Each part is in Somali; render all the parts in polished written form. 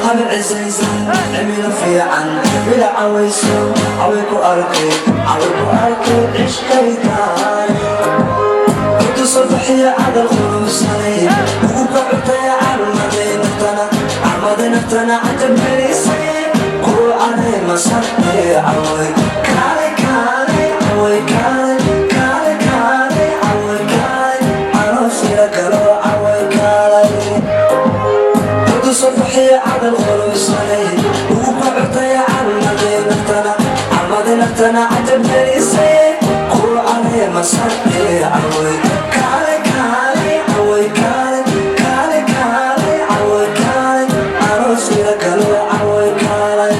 Habcisaysan cimilo fiican bila cawayso, caway ku arkay, caway ku arkay cishkaydaay. Kutusobaxiya cadal qurusanay ugu kacutaya carmaday naftana, carmaday naftana cajab gelisay kuu calay masartay. Caway kaalay kaalay, caway kaalay kaalay kaalay, caway kaalay aroosila galo, caway kaalay. Kutusobaxiya cadal qurusanay ugu kacutaya carmaday naftana, carmaday naftana cajab gelisay kuu calay masartay. Caway kaalay kaalay, caway kaalay kaalay kaalay, caway kaalay aroosila galo, caway kaalay.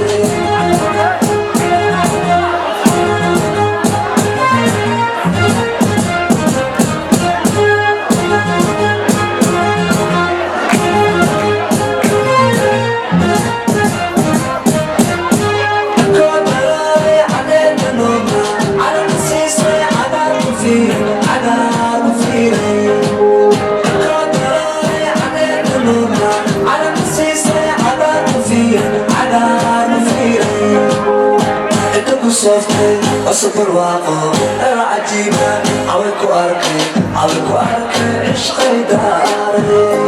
Cajiiba caway ku arkay, caway ku arkay cishqay daaray.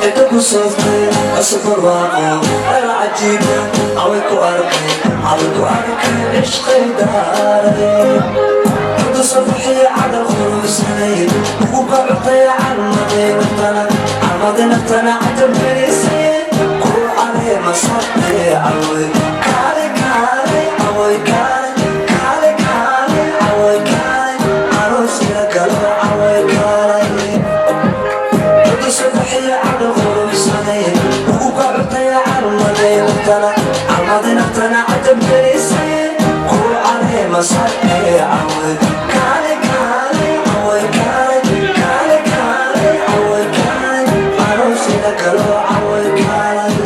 Inta ku sooftay cusub barwaaqo era cajiiba, caway ku arkay, caway ku arkay cishqay daaray. Inta sobaxiya cadal qurusanay ugu kacutay carmaday naftana, carmaday naftana cajab gelisay kuu calay masartay. Caway kaalay kaalay, caway kaalay kaalay kaalay, caway kaalay aroosila galo, caway kaalay. Subaxiya cadal qurusanay ugu kacutay carmaday naftana, carmaday naftana cajab gelisay kuu calay masartay. Caway kaalay kaalay, caway kaalay kaalay kaalay, caway kaalay aroosila galo, caway kaalay.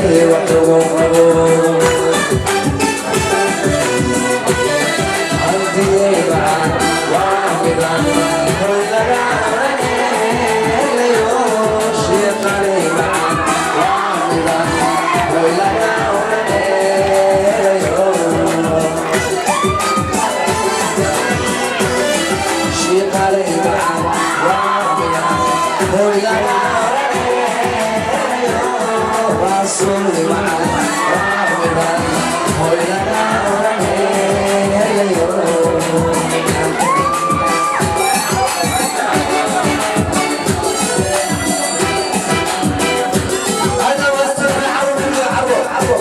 Wax ugu qabo Handiyey macaan waa midaan hoy laga helayo. Shiiqanay macaan waa midaan hoy laga helayo. Shiiqanay macaan waa midaan hoy laga helayo. Rasuuli macaan.